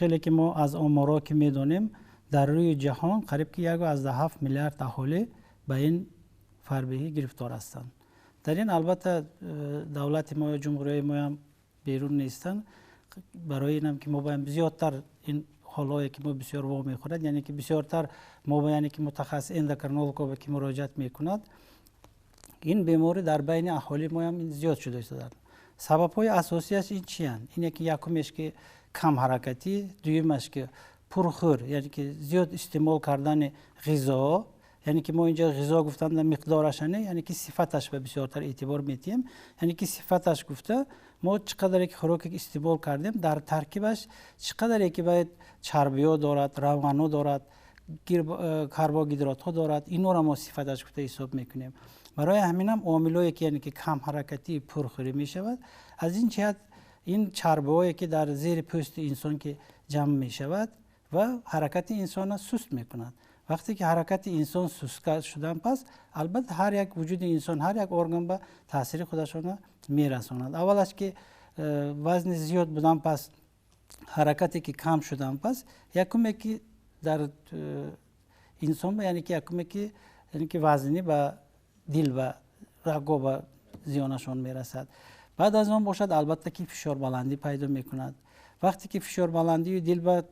Хеле ки мо аз оморҳо ки медонем, дар рӯи ҷаҳон қариб ки 1,7 миллиард аҳолӣ ба ин фарбеҳӣ гирифтор ҳастанд. Дар ин албатта давлати мо ё ҷумҳурии мо ҳам берун нестанд. Барои инам ки мо бояд зиёдтар ин ҳолҳое ки мо бисёр во мехӯрад, яъне ки бисёртар мо яъне ки мутахассис эндокринолог ки муроҷиат мекунад, ин беморӣ дар байни аҳолии мо ҳам зиёд шуда истодааст. Сабабҳои асосиаш ин чиянд? Ине ки якумеш ки камҳаракатӣ, дуюмаш ки пурхӯр, яъне ки зиёд истеъмол кардани ғизо, яъне ки мо инҷо ғизо гуфтан миқдораша не, яъне ки сифаташ ба бисёртар эътибор медиҳем, яъне ки сифаташ гуфта мо чӣ қадаре ки хӯроке истеъмол кардем, дар таркибаш чӣ қадаре ки бояд чарбиҳо дорад, равғанҳо дорад, карбогидратҳо дорад, инҳоро мо сифаташ гуфта ҳисоб мекунем. Барои ҳаминам омилҳое ки яъне ки камҳаракатӣ, пурхӯрӣ мешавад, аз ин ҷиҳат ин чарбиҳое ки дар зери пӯсти инсон ки ҷамъ мешавад ва ҳаракати инсонро суст мекунад. Вақте ки ҳаракати инсон суст шудан пас, албатта ҳар як вуҷуди инсон, ҳар як орган ба таъсири худашона мерасонад. Аввалаш ки вазни зиёд будан пас, ҳаракате ки кам шудан пас, якуме ки дар инсон, яъне ки якуме ки яъне ки вазнӣ ба дил ва рагҳо ба зиёнашон мерасад. Баъд аз он бошад, албатта ки фишорбаландӣ пайдо мекунад. Вақте ки фишорбаландию дил ба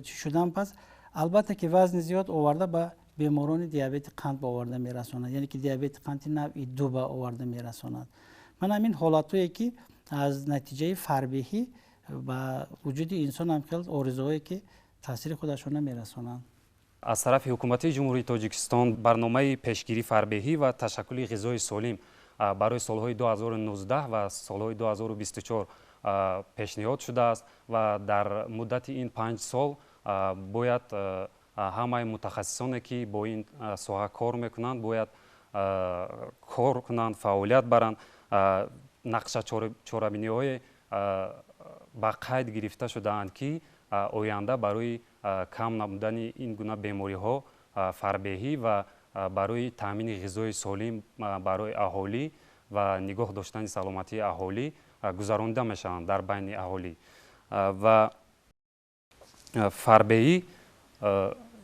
шудан пас, албатта ки вазни зиёд оварда ба беморони диабети қанд ба оварда мерасонад, яъне ки диабети қанди навъи ду ба оварда мерасонад. Ман ҳамин ҳолатҳое ки аз натиҷаи фарбеҳӣ ба вуҷуди инсон ҳам хел оризаҳое ки таъсири худашона мерасонанд. Аз тарафи ҳукумати Ҷумҳурии Тоҷикистон барномаи пешгирии фарбеҳӣ ва ташаккули ғизои солим барои солҳои 2019 ва солҳои 2024 пешниҳод шудааст ва дар муддати ин 5 сол бояд ҳамаи мутахассисоне ки бо ин соҳа кор мекунанд, бояд кор кунанд, фаъолият баранд. Нақша чорабиниҳое ба қайд гирифта шудаанд ки оянда барои кам намудани ин гуна бемориҳо, фарбеҳӣ ва барои таъмини ғизои солим барои аҳолӣ ва нигоҳ доштани саломатии аҳолӣ гузаронида мешаванд дар байни аҳолӣ. Ва фарбеҳӣ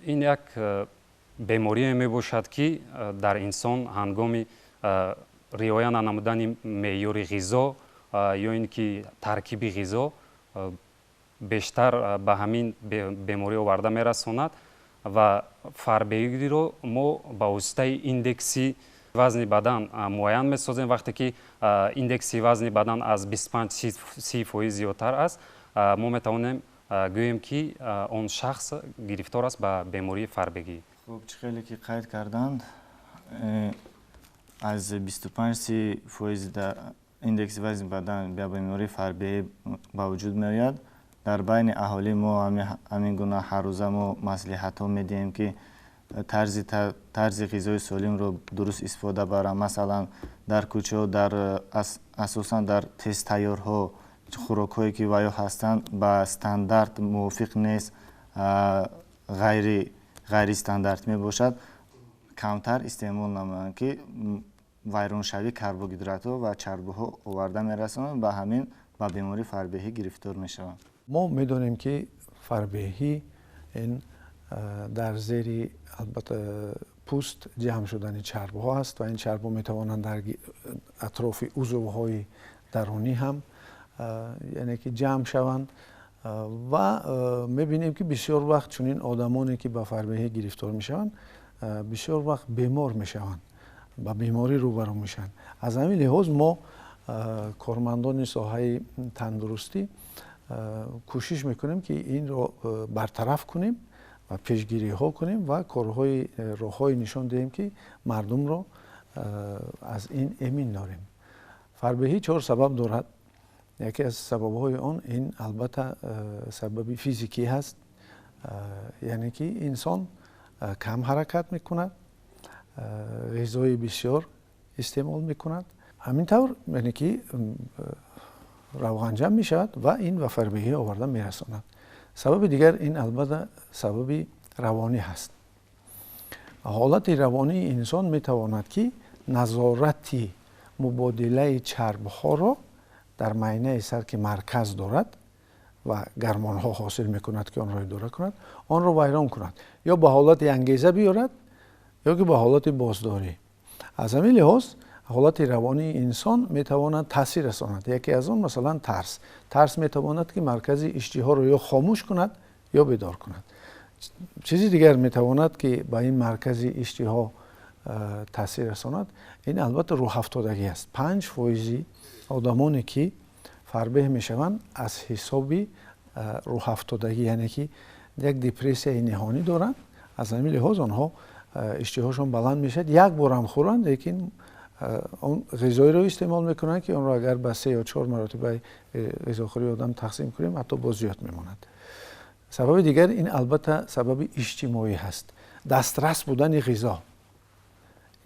ин як беморие мебошад ки дар инсон ҳангоми риоя нанамудани меъёри ғизо ё ин ки таркиби ғизо бештар ба ҳамин беморӣ оварда мерасонад. Ва фарбеҳиро мо ба воситаи индекси вазни бадан муайян месозем. Вақте ки индекси вазни бадан аз 25-30% зиёдтар аст, мо метавонем гӯем ки он шахс гирифтор аст ба бемории фарбегӣ. Хуб, чӣ хеле ки қайд карданд, аз 25-30% дар индекси вазни бадан ба бемории фарбеҳӣ ба вуҷуд меояд. Дар байни аҳолӣ мо ҳамин гуна ҳаррӯза мо маслиҳатҳо медиҳем ки тарзи ғизои солимро дуруст истифода баранд. Масалан, дар кӯчаҳо, асосан дар тезтайёрҳо хӯрокҳое ки ваё ҳастанд ба стандарт мувофиқ нест, ғайристандарт мебошад, камтар истеъмол намоянд ки вайроншавии карбогидратҳо ва чарбҳо оварда мерасонанд, ба ҳамин ба бемории фарбеҳӣ гирифтор мешаванд. Мо медонем ки фарбеҳӣ ин дар зери албатта пӯст ҷамъ шудани чарбҳо аст ва ин чарбҳо метавонанд дар атрофи узвҳои дарунӣ ҳам яъне ки ҷамъ шаванд ва мебинем ки бисёр вақт чунин одамоне ки ба фарбеҳӣ гирифтор мешаванд, бисёр вақт бемор мешаванд, ба беморӣ рӯбарӯ мешаванд. Аз ҳамин лиҳоз мо кормандони соҳаи тандурустӣ кӯшиш мекунем ки инро бартараф кунем ва пешгириҳо кунем ва корҳои роҳҳое нишон диҳем ки мардумро аз ин эмин дорем. Фарбеҳӣ 4 сабаб дорад. Яке аз сабабҳои он ин албатта сабаби физикӣ ҳаст, яъне ки инсон кам ҳаракат мекунад, ғизои бисёр истеъмол мекунад. Ҳамин тавр яъне ки равған ҷамъ мешавад ва ин ба фарбеҳӣ оварда мерасонад. Сабаби дигар ин албатта сабаби равонӣ ҳаст. Ҳолати равонии инсон метавонад ки назорати мубодилаи чарбҳоро дар майнаи сар ки марказ дорад Ва гормонҳо ҳосил мекунад, ки онро идора кунад, онро вайрон кунад, ё ба ҳолати ангеза биёрад, ё ки ба ҳолати боздорӣ. Аз ҳамин лиҳоз ҳолати равонии инсон метавонад таъсир расонад. Яке аз он, масалан, тарс. Тарс метавонад, ки маркази иштиҳоро ё хомӯш кунад, ё бедор кунад. Чизи дигар метавонад, ки ба ин маркази иштиҳо таъсир расонад, ин албатта рӯҳафтодагӣ аст. 5 фоизи одамоне, ки фарбеҳ мешаванд, аз ҳисоби рӯҳафтодагӣ, яъне ки як депрессияи ниҳонӣ доранд. Аз ҳамин лиҳоз онҳо иштиҳошон баланд мешавад, як борам хӯранд, лекин он ғизоеро истеъмол мекунанд, ки онро агар ба се ё чор маротибаи ғизохӯрии одам тақсим кунем, ҳатто боз зиёд мемонад. Сабаби дигар ин албатта сабаби иҷтимоӣ ҳаст: дастрас будани ғизо,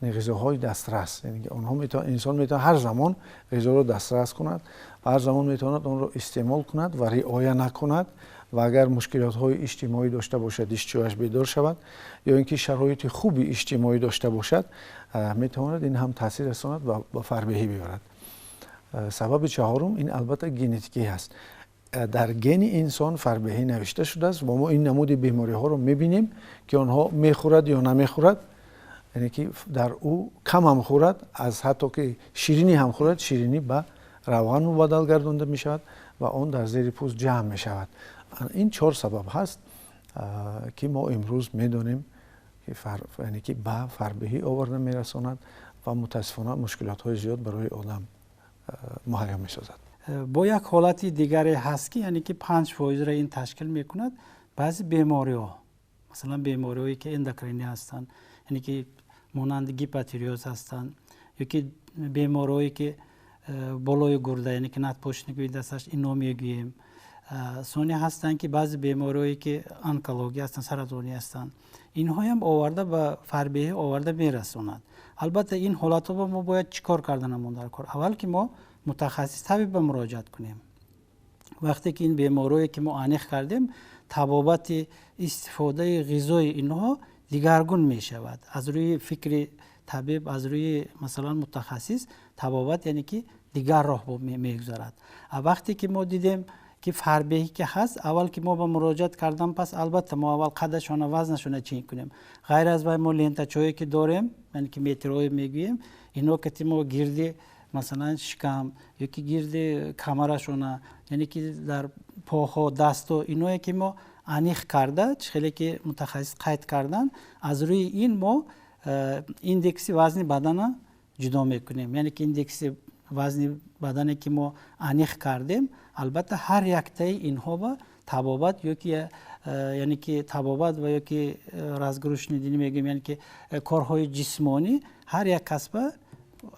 ғизоҳои дастрас. Онҳо инсон метавонад ҳар замон ғизоро дастрас кунад ва ҳар замон метавонад онро истеъмол кунад ва риоя накунад. Ва агар мушкилотҳои иҷтимоӣ дошта бошад, иштиҳояш бедор шавад, ё ин ки шароити хуби иҷтимоӣ дошта бошад, метавонад ин ҳам таъсир расонад ва ба фарбеҳӣ биёрад. Сабаби чаҳорум ин албатта генетикӣ ҳаст. Дар гени инсон фарбеҳӣ навишта шудааст ва мо ин намуди бемориҳоро мебинем, ки онҳо мехӯрад ё намехӯрад, яъне ки дар ӯ камам хӯрад, аз ҳатто ки ширинӣ ҳам хӯрад, ширинӣ ба равған мубаддал гардонда мешавад ва он дар зери пӯст ҷамъ мешавад. Ин чор сабаб ҳаст, ки мо имрӯз медонем, яъне ки ба фарбеҳӣ оварда мерасонад ва мутаассифона мушкилотҳои зиёд барои одам муҳайё месозад. Бо як ҳолати дигаре ҳаст, ки яъне ки 5 фоизро ин ташкил мекунад. Баъзе бемориҳо, масалан бемориҳое, ки эндокринӣ ҳастанд, яъне ки монанди гипотиреоз ҳастанд, ё ки бемориҳое, ки болои гурда, яъне ки надпочечниковый дасташ ино мегӯем. Сони ҳастанд, ки баъзе бемориҳое, ки онкология ҳастанд, саратонӣ ҳастанд, инҳоям оварда ба фарбеҳӣ оварда мерасонад. Албатта, ин ҳолатҳо мо бояд чӣ кор карданамон дар кор? Аввал ки мо мутахассис табиб ба муроҷиат кунем. Вақте ки ин бемориҳое, ки мо аниқ кардем, табобати истифодаи ғизои инҳо дигаргун мешавад. Аз рӯи фикри табиб, аз рӯи, масалан, мутахассис табобат, яъне ки дигар роҳ мегузарад. Вақте ки мо дидем, ки фарбеҳӣ ки ҳаст, аввал ки мо ба муроҷиат кардан пас, албатта, мо аввал қадашона, вазнашона чен кунем. Ғайр аз вай мо лентачое, ки дорем, яъне ки метрҳое мегӯем, ино кати мо гирди, масалан, шикам ё ки гирди камарашона, яъне ки дар поҳо, дасту иное, ки мо аниқ карда, чӣ хеле ки мутахассис қайд кардан, аз рӯи ин мо индекси вазни бадана ҷудо мекунем. Яъне ки индекси вазни бадане, ки мо аниқ кардем, албатта, ҳар яктаи инҳо ба табобат ё ки яъне ки табобат ва ё ки разгрузочный дни мегӯем, яъне ки корҳои ҷисмонӣ ҳар як касба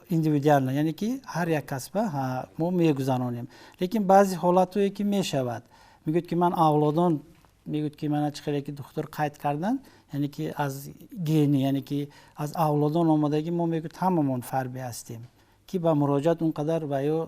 индивидуально, яъне ки ҳар як касба мо мегузаронем. Лекин баъзе ҳолатҳое, ки мешавад, мегӯяд, ки ман авлодон, мегӯяд, ки мана чӣ хеле ки духтур қайд кардан, яъне ки аз гени, яъне ки аз авлодон омадагӣ, мо мегӯяд, ҳамамон фарбе ҳастем, ки ба муроҷиат он қадар ва ё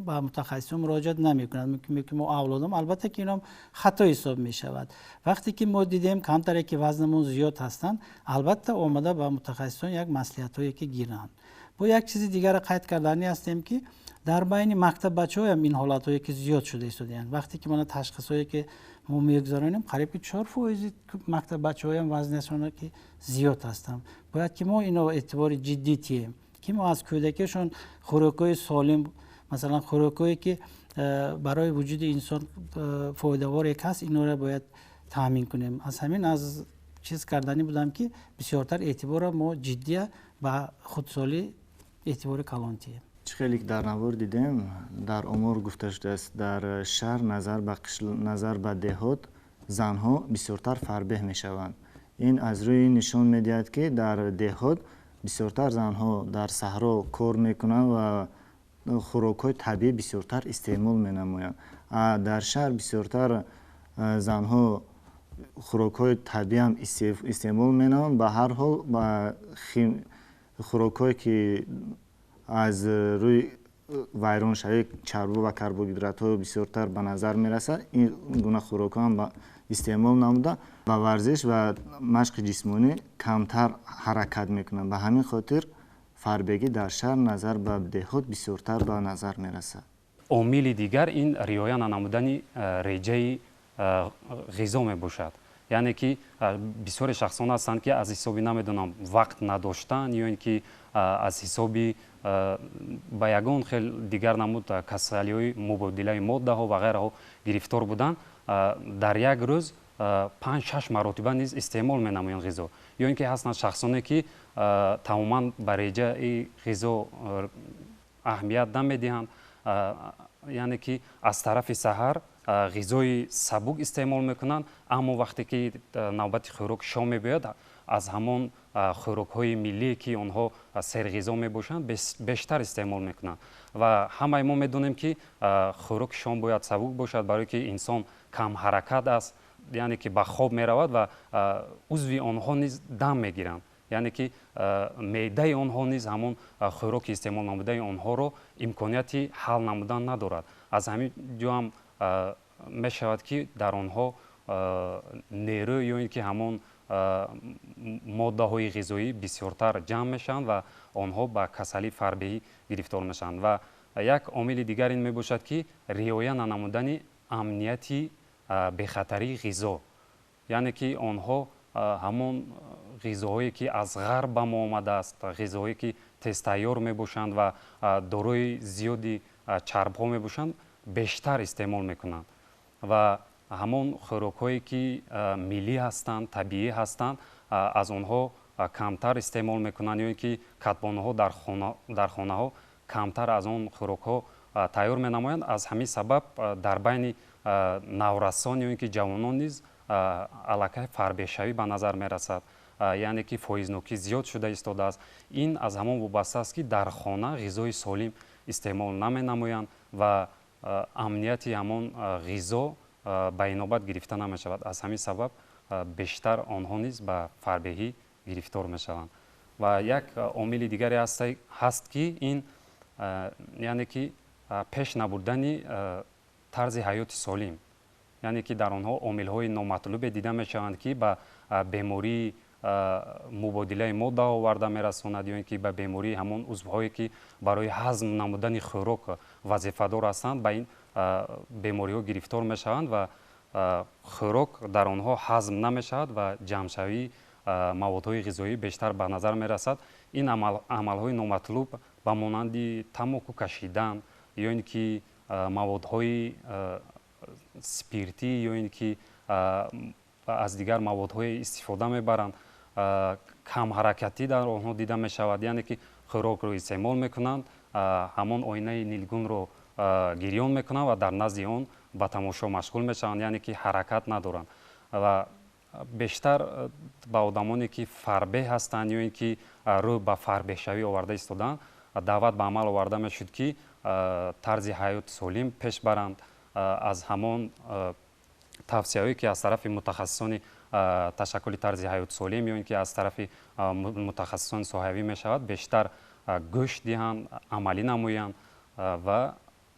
ба мутахассисон муроҷиат намекунад. Мумкин ки мо авлодам. Албатта, ки инам хато ҳисоб мешавад. Вақте ки мо дидем, камтаре ки вазнамон зиёд ҳастанд, албатта, омада ба мутахассисон як маслиҳатҳое ки гиранд. Бо як чизи дигарро қайд карданӣ ҳастем, ки дар байни мактаббачаҳоям ин ҳолатҳое, ки зиёд шуда истодаанд. Вақте ки мана ташхисҳое, ки мо мегузаронем, қариб ки 4 фоизи мактаббачаҳоям вазнашона ки зиёд ҳастанд. Бояд ки мо ино эътибори ҷиддӣ тиҳем, ки мо аз кӯдакиашон хӯрокҳои солим, масалан, хӯрокҳое, ки барои вуҷуди инсон фоидавор як ҳаст, инора бояд таъмин кунем. Аз ҳамин аз чиз карданӣ будам, ки бисёртар эътиборро мо ҷиддия ба худсолӣ эътибори калон тиҳем. Чӣ хеле ки дар навор дидем, дар омор гуфта шудааст, дар шаҳр назар ба деҳот занҳо бисёртар фарбеҳ мешаванд. Ин аз рӯи нишон медиҳад, ки дар деҳот бисёртар занҳо дар саҳро кор мекунанд ва хӯрокҳои табиӣ бисёртар истеъмол менамоянд. Дар шаҳр бисёртар занҳо хӯрокҳои табииам истеъмол менамоянд, ба ҳар ҳол ба хӯрокҳое, ки аз рӯи вайроншавии чарбу ва карбогидратҳо бисёртар ба назар мерасад, ин гуна хӯрокҳо ҳам истеъмол намуда, ба варзиш ва машқи ҷисмонӣ камтар ҳаракат мекунанд. Ба ҳамин хотир фарбегӣ дар шаҳр назар ба деҳот бисёртар ба назар мерасад. Омили дигар ин риоя нанамудани реҷаи ғизо мебошад. Яъне ки бисёре шахсон ҳастанд, ки аз ҳисоби, намедонам, вақт надоштан ё ин ки аз ҳисоби ба ягон хел дигар намуд касалиҳои мубодилаи моддаҳо ва ғайраҳо гирифтор буданд, дар як рӯз 5-6 маротиба низ истеъмол менамоянд ғизо. Ё ин ки ҳастанд шахсоне, ки тамоман ба реҷаи ғизо аҳамият намедиҳанд, яъне ки аз тарафи саҳар ғизои сабук истеъмол мекунанд, аммо вақте ки навбати хӯроки шом мебиёяд, аз ҳамон хӯрокҳои миллие, ки онҳо серғизо мебошанд, бештар истеъмол мекунанд. Ва ҳамаи мо медонем, ки хӯроки шом бояд сабук бошад, барое ки инсон камҳаракат аст, яъне ки ба хоб меравад ва узви онҳо низ дам мегиранд, яъне ки меъдаи онҳо низ ҳамон хӯроки истеъмол намудаи онҳоро имконияти ҳал намудан надорад. Аз ҳамин ҷо ҳам мешавад, ки дар онҳо нерӯ ё ин ки ҳамон моддаҳои ғизоӣ бисёртар ҷамъ мешаванд ва онҳо ба касалии фарбеҳӣ гирифтор мешаванд. Ва як омили дигар ин мебошад, ки риоя нанамудани амнияти бехатарии ғизо, яъне ки онҳо ҳамон ғизоҳое, ки аз ғарб ба мо омадааст, ғизоҳое, ки тезтайёр мебошанд ва дорои зиёди чарбҳо мебошанд, бештар истеъмол мекунанд ва ҳамон хӯрокҳое, ки миллӣ ҳастанд, табиӣ ҳастанд, аз онҳо камтар истеъмол мекунанд ё ин ки катбонҳо дар хонаҳо камтар аз он хӯрокҳо тайёр менамоянд. Аз ҳамин сабаб дар байни наврасон ё ин ки ҷавонон низ аллакай фарбеҳшавӣ ба назар мерасад, яъне ки фоизнокӣ зиёд шуда истодааст. Ин аз ҳамон вобаста аст, ки дар хона ғизои солим истеъмол наменамоянд ва амнияти ҳамон ғизо ба инобат гирифта намешавад. Аз ҳамин сабаб бештар онҳо низ ба фарбеҳӣ гирифтор мешаванд. Ва як омили дигаре ҳаст, ки ин яъне ки пеш набурдани тарзи ҳаёти солим, яъне ки дар онҳо омилҳои номатлубе дида мешаванд, ки ба бемории мубодилаи модда оварда мерасонад ё ин ки ба бемории ҳамон узвҳое, ки барои ҳазм намудани хӯрок вазифадор ҳастанд, ба ин бемориҳо гирифтор мешаванд ва хӯрок дар онҳо ҳазм намешавад ва ҷамъшавии маводҳои ғизоӣ бештар ба назар мерасад. Ин амалҳои номатлуб ба монанди тамоку кашидан ё ин ки маводҳои спиртӣ ё ин ки аз дигар маводҳое истифода мебаранд, камҳаракатӣ дар онҳо дида мешавад, яъне ки хӯрокро истеъмол мекунанд, ҳамон оинаи нилгунро гирён мекунанд ва дар назди он ба тамошо машғул мешаванд, яъне ки ҳаракат надоранд. Ва бештар ба одамоне, ки фарбеҳ ҳастанд ё ин ки рӯ ба фарбеҳшавӣ оварда истодаанд, даъват ба амал оварда мешуд, ки тарзи ҳаёти солим пеш баранд, аз ҳамон тавсияҳое, ки аз тарафи мутахассисони ташаккули тарзи ҳаёти солим ё ин ки аз тарафи мутахассисони соҳавӣ мешавад, бештар гӯш диҳанд, амалӣ намоянд ва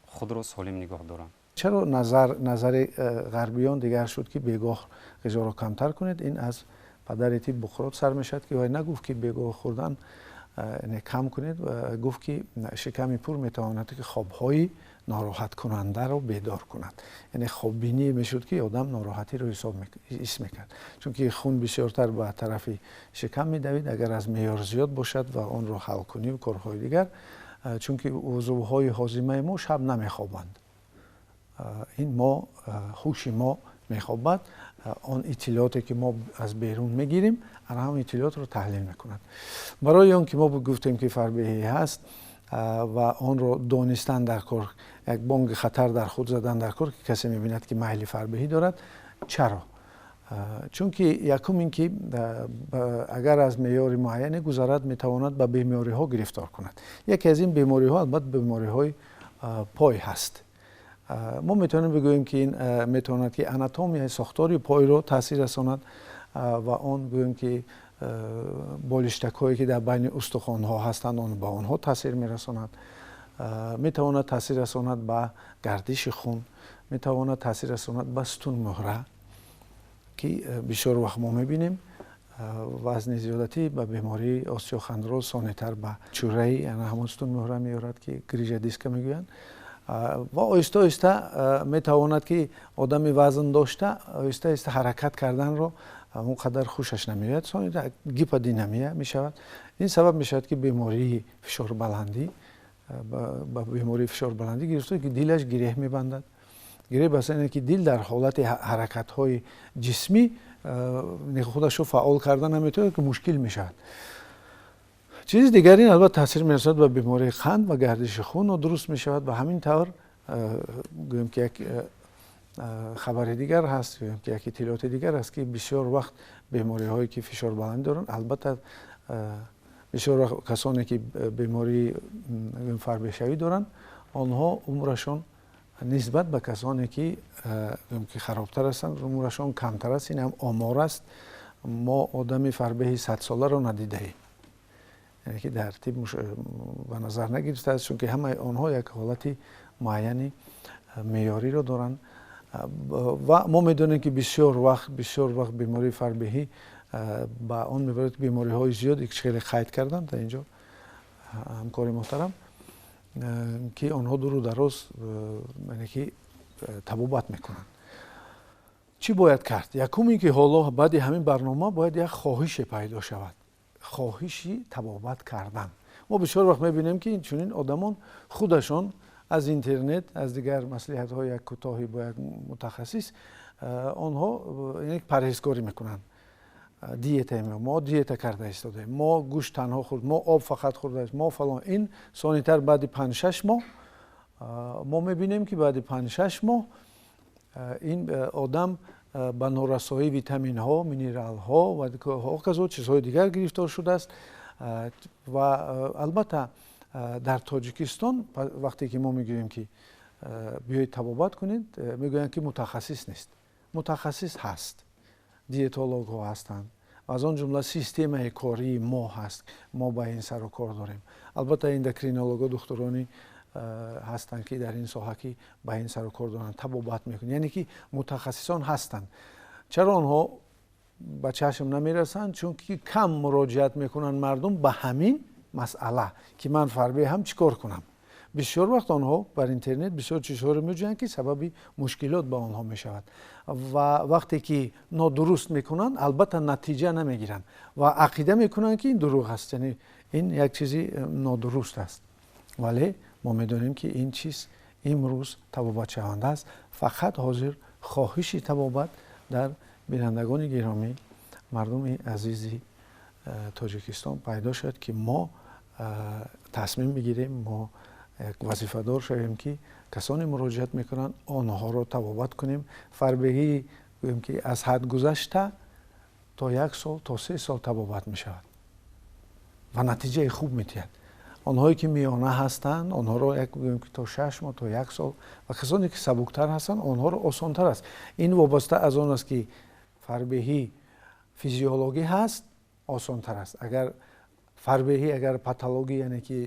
худро солим нигоҳ доранд. Чаро назари ғарбиён дигар шуд, ки бегоҳ ғизоро камтар кунед? Ин аз падари тиб Буқрот сар мешавад, ки вай нагуфт, ки бегоҳ хӯрдан кам кунед, гуфт, ки шиками пур метавонад, ки хобҳои нороҳаткунандаро бедор кунад. Яъне хоббинӣ мешуд, ки одам нороҳатиро ҳис мекард, чунки хун бисёртар ба тарафи шикам медавид, агар аз меъёр зиёд бошад ва онро ҳалкунӣ корҳои дигар, чунки узвҳои ҳозимаи мо шаб намехобанд. Ин мо ҳуши мо мехобад, он иттилооте, ки мо аз берун мегирем, ана ҳамон иттилоотро таҳлил мекунад. Барои он ки мо гуфтем, ки фарбеҳӣ ҳаст ва онро донистан дар кор, як бонги хатар дар худ задан дар кор, ки касе мебинад, ки майли фарбеҳӣ дорад. Чаро? Чунки якум ин ки агар аз меъёри муайяне гузарад, метавонад ба бемориҳо гирифтор кунад. Яке аз ин бемориҳо албатта бемориҳои пой ҳаст. Мо метавонем бигӯем, ки ин метавонад, ки анатомияи сохтори пойро таъсир расонад ва он гӯем, ки болиштакҳое, ки дар байни устухонҳо ҳастанд, он ба онҳо таъсир мерасонад, метавонад таъсир расонад ба гардиши хун, метавонад таъсир расонад ба сутунмуҳра, ки бисёр вақт мо мебинем, вазни зиёдатӣ ба бемории остеохондроз, сонетар ба чӯраи ана ҳамон сутунмуҳра меорад, ки грыжа диска мегӯянд. Ва оҳиста оҳиста метавонад, ки одами вазн дошта оҳиста оҳиста ҳаракат карданро он қадар хушаш намеояд, гиподинамия мешавад. Ин сабаб мешавад, ки бемории фишорбаландӣ, ба бемории фишорбаландӣ гирифтор, ки дилаш гиреҳ мебандад. Гиреҳ бастан, ки дил дар ҳолати ҳаракатҳои ҷисмӣ худашро фаъол карда наметавонад, ки мушкил мешавад. Чизи дигар ин албатта таъсир мерасонад ба бемории қанд ва гардиши хун нодуруст мешавад. Ба ҳамин тавр, гӯем, ки як хабари дигар ҳаст, гӯем, ки як иттилооти дигар аст, ки бисёр вақт бемориҳое, ки фишорбаландӣ доранд, албатта бисёр вақт касоне, ки бемории фарбешавӣ доранд, онҳо умрашон нисбат ба касоне, ки харобтар ҳастанд, умрашон камтар аст. Ин ҳам омор аст. Мо одами фарбеҳи 100-соларо надидаем, яъне ки дар тиб ба назар нагирифтааст, чунки ҳамаи онҳо як ҳолати муайяни меъёриро доранд. Ва мо медонем, ки бисёр вақт бемории фарбеҳӣ ба он мебарад, ки бемориҳои зиёде, ки хеле қайд карданд дар инҷо ҳамкори муҳтарам, ки онҳо дуру дароз, яъне ки табобат мекунанд. Чӣ бояд кард? Якум ин ки ҳоло баъди ҳамин барнома бояд як хоҳише пайдо шавад, хоҳиши табобат кардан. Мо бисёр вақт мебинем, ки чунин одамон худашон аз интернет, аз дигар маслиҳатҳои як кӯтоҳи бо як мутахассис, онҳо парҳезкорӣ мекунанд. Диета, мо диета карда истодаем, мо гӯшт танҳо хӯрд, мо об фақат хӯрда, мо фалон. Ин сонитар баъди 5-6 моҳ мо мебинем, ки баъди 5-6 моҳ ин одам ба норасоии витаминҳо, минералҳо ва ҳоказо чизҳои дигар гирифтор шудааст. Ва албатта дар Тоҷикистон вақте ки мо мегӯем, ки биёед табобат кунед, мегӯянд, ки мутахассис нест. Мутахассис ҳаст, диетологҳо ҳастанд, аз он ҷумла системаи кории мо ҳаст, мо ба ин сару кор дорем. Албатта эндокринологҳо, духтурони ҳастанд, ки дар ин соҳа, ки ба ин сару кор доранд, табобат мекунанд. Яъне ки мутахассисон ҳастанд. Чаро онҳо ба чашм намерасанд? Чунки кам муроҷиат мекунанд мардум ба ҳамин масъала, ки ман фарбеҳам, чӣ кор кунам. Бисёр вақт онҳо бар интернет бисёр чизҳоро меҷӯянд, ки сабаби мушкилот ба онҳо мешавад. Ва вақте ки нодуруст мекунанд, албатта натиҷа намегиранд ва ақида мекунанд, ки ин дурӯғ аст, яъне ин як чизи нодуруст аст. Вале мо медонем, ки ин чиз имрӯз табобатшаванда аст. Фақат ҳозир хоҳиши табобат дар бинандагони гиромӣ, мардуми азизи Тоҷикистон пайдо шуд, ки мо тасмим бигирем, мо як вазифадор шавем, ки касоне муроҷиат мекунанд, онҳоро табобат кунем. Фарбеҳӣ, гӯем, ки аз ҳад гузашта то як сол, то 3 сол табобат мешавад ва натиҷаи хуб медиҳад. Онҳое, ки миёна ҳастанд, онҳоро як, гӯем, ки то 6 моҳ, то як сол, ва касоне, ки сабуктар ҳастанд, онҳоро осонтар аст. Ин вобаста аз он аст, ки фарбеҳӣ физиологӣ ҳаст, осонтар аст. Агар фарбеҳӣ, агар патологӣ, яъне ки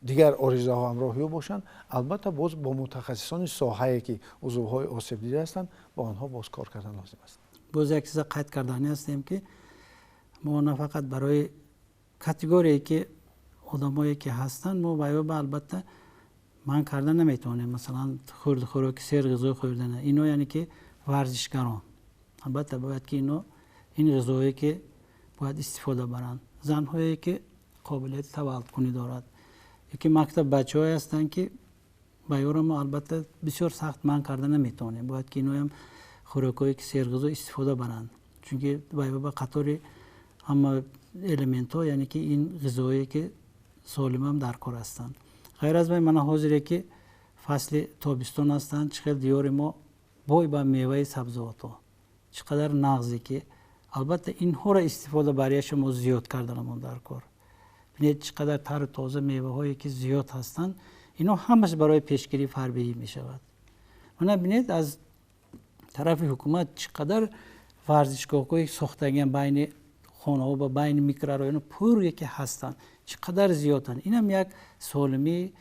дигар оризаҳо ҳамроҳи ӯ бошанд, албатта боз бо мутахассисони соҳае, ки узвҳои осебдида ҳастанд, бо онҳо боз кор кардан лозим аст. Боз як чиза қайд кардани ҳастем, ки мо на фақат барои категорияе, ки одамое, ки ҳастанд, мо ба ё албатта манъ карда наметавонем, масалан, хурд хӯроки серғизо хӯрдана. Ино, яъне ки варзишгарон, албатта бояд, ки ино ин ғизое, ки бояд истифода баранд. Занҳое, ки қобилияти таваллудкунӣ дорад, ёки мактаб бачаҳое ҳастанд, ки ба ёро мо албатта бисёр сахт манъ карда наметавонем. Бояд, ки иноям хӯрокҳое, ки серғизо истифода баранд, чунки ба қатори ҳама элементҳо, яъне ки ин ғизое, ки солимам дар кор ҳастанд. Ғайр аз вай, мана ҳозире, ки фасли тобистон ҳастанд, чӣ хел диёри мо бой ба меваи сабзавотҳо, чӣ қадар нағзе, ки албатта инҳоро истифода барияша мо зиёд карданамон дар кор. Бинед, чӣ қадар тару тоза меваҳое, ки зиёд ҳастанд. Инҳо ҳамаш барои пешгирии фарбеҳӣ мешавад. Мана бинед, аз тарафи ҳукумат чӣ қадар варзишгоҳҳои сохтагиан байни хонаҳо ва байни микрорайонҳо пур ки ҳастанд, чӣ қадар зиёданд. Инам як солимии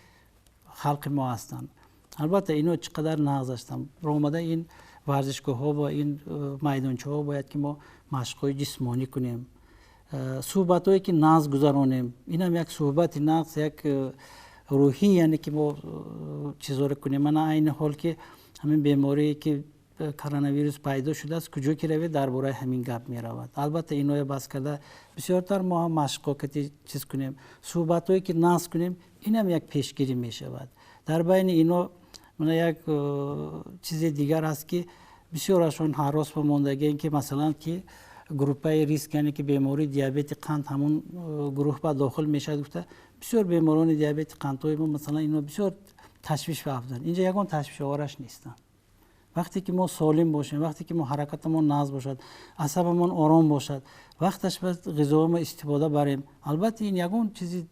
халқи мо ҳастанд. Албатта ино чӣ қадар нағз ҳастанд. Омада ин варзишгоҳҳо ва ин майдончаҳо бояд, ки мо машқҳои ҷисмонӣ кунем, суҳбатҳое, ки нағз гузаронем. Инам як суҳбати нағз, як рӯҳӣ, яъне ки мо чизоро кунем. Мана айни ҳол ки ҳамин беморие ки коронавирус пайдо шудааст, куҷо ки равед, дар бораи ҳамин гап меравад. Албатта, иное бас карда, бисёртар мо ҳам машқо чиз кунем, суҳбатҳое ки насб кунем, инам як пешгирӣ мешавад. Дар байни ино мана як чизи дигар ҳаст, ки бисёрашон ҳарос ба мондагием, ки масалан ки группаи риск, яъне ки бемории диабети қанд ҳамун гурӯҳ ба дохил мешавад гуфта, бисёр беморони диабети қандҳои мо, масалан, ино бисёр ташвиш афзанд. Инҷа ягон ташвишовараш нестанд. Вақте ки мо солим бошем, вақте ки мо ҳаракатамон нағз бошад, асабамон ором бошад, вақташ ба ғизоҳо истифода барем, албатта, ин ягон чизи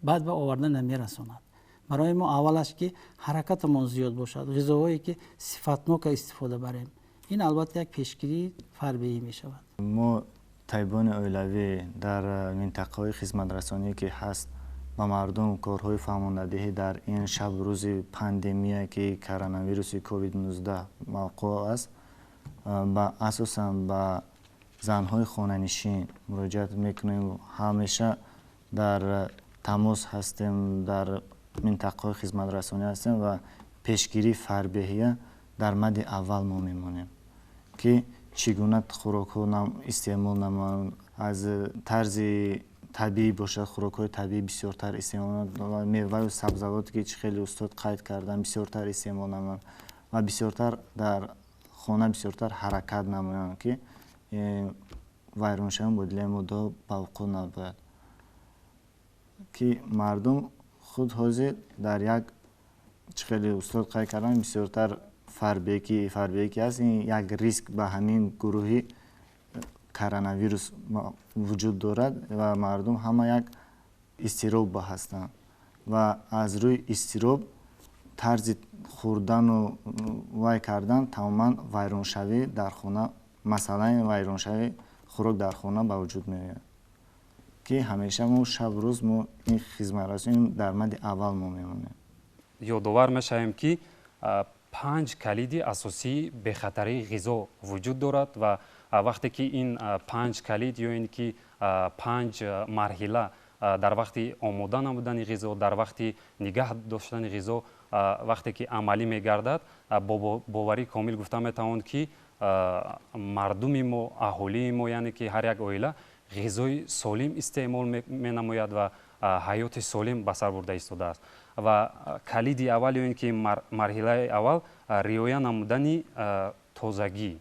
бад ба оварда намерасонад. Барои мо аввалаш ки ҳаракатамон зиёд бошад, ғизоҳое ки сифатнока истифода барем, ин албатта як пешгирии фарбеҳӣ мешавад. Мо табибони оилавӣ дар минтақаҳои хизматрасоние ки ҳаст, ба мардум корҳои фаҳмондадиҳӣ дар ин шабу рӯзи пандемия, ки коронавируси COVID-19 мавқӯъ аст, ба асосан ба занҳои хонанишин муроҷиат мекунем. Ҳамеша дар тамос ҳастем, дар минтақаҳои хизматрасонӣ ҳастем ва пешгирии фарбеҳия дар мадди аввал мо мемонем, ки чӣ гуна хӯрокҳо истеъмол намоянд, аз тарзи табиӣ бошад, хӯрокҳои табиӣ бисёртар истеъмол, меваю сабзавоте ки чӣ хеле устод қайд карданд, бисёртар истеъмол намоянд ва бисёртар дар хона бисёртар ҳаракат намоянд, ки вайроншавии мубодилаи моддаҳо ба вуқӯъ набояд, ки мардум худ ҳозир дар як чӣ хеле устод қайд карданд, бисёртар фарбеҳӣ ки аст, ин як риск ба ҳамин гурӯҳи коронавирус вуҷуд дорад ва мардум ҳама як изтироб ба ҳастанд ва аз рӯи изтироб тарзи хӯрдану вай кардан тамоман вайроншавӣ дар хона, масалан, вайроншавии хӯрок дар хона ба вуҷуд меояд, ки ҳамеша мо шабу рӯз мо ин хизматрасонӣ дар мадди аввал мо мемонем. Ёдовар мешавем, ки панҷ калиди асосии бехатарии ғизо вуҷуд дорад ва вақте ки ин панҷ калид ё ин ки панҷ марҳила дар вақти омода намудани ғизо, дар вақти нигаҳ доштани ғизо вақте ки амалӣ мегардад, бо боварии комил гуфта метавон, ки мардуми мо, аҳолии мо, яъне ки ҳар як оила ғизои солим истеъмол менамояд ва ҳаёти солим ба сар бурда истодааст. Ва калиди аввал ё ин ки марҳилаи аввал риоя намудани тозагӣ,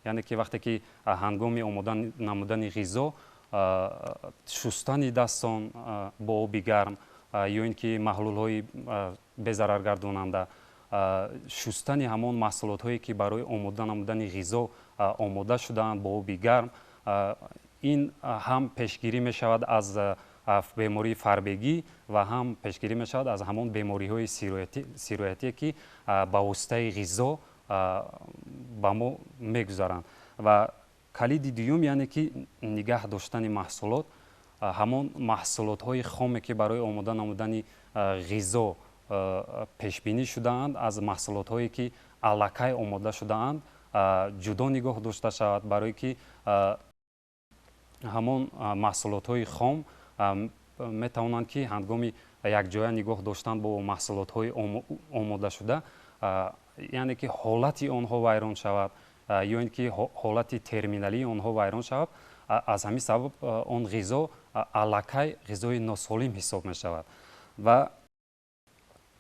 яъне ки вақте ки ҳангоми омода намудани ғизо шустани дастон бо оби гарм ё ин ки маҳлулҳои безараргардонанда, шустани ҳамон маҳсулотҳое, ки барои омода намудани ғизо омода шудаанд, бо оби гарм, ин ҳам пешгирӣ мешавад аз бемории фарбегӣ ва ҳам пешгирӣ мешавад аз ҳамон бемориҳои сироятие, ки ба воситаи ғизо ба мо мегузаранд. Ва калиди дуюм, яъне ки нигаҳ доштани маҳсулот, ҳамон маҳсулотҳои хоме, ки барои омода намудани ғизо пешбинӣ шудаанд, аз маҳсулотҳое, ки аллакай омода шудаанд, ҷудо нигоҳ дошта шавад, барое ки ҳамон маҳсулотҳои хом метавонанд, ки ҳангоми якҷоя нигоҳ доштан бо маҳсулотҳои омодашуда, яъне ки ҳолати онҳо вайрон шавад ё ин ки ҳолати терминалии онҳо вайрон шавад. Аз ҳамин сабаб он ғизо аллакай ғизои носолим ҳисоб мешавад. Ва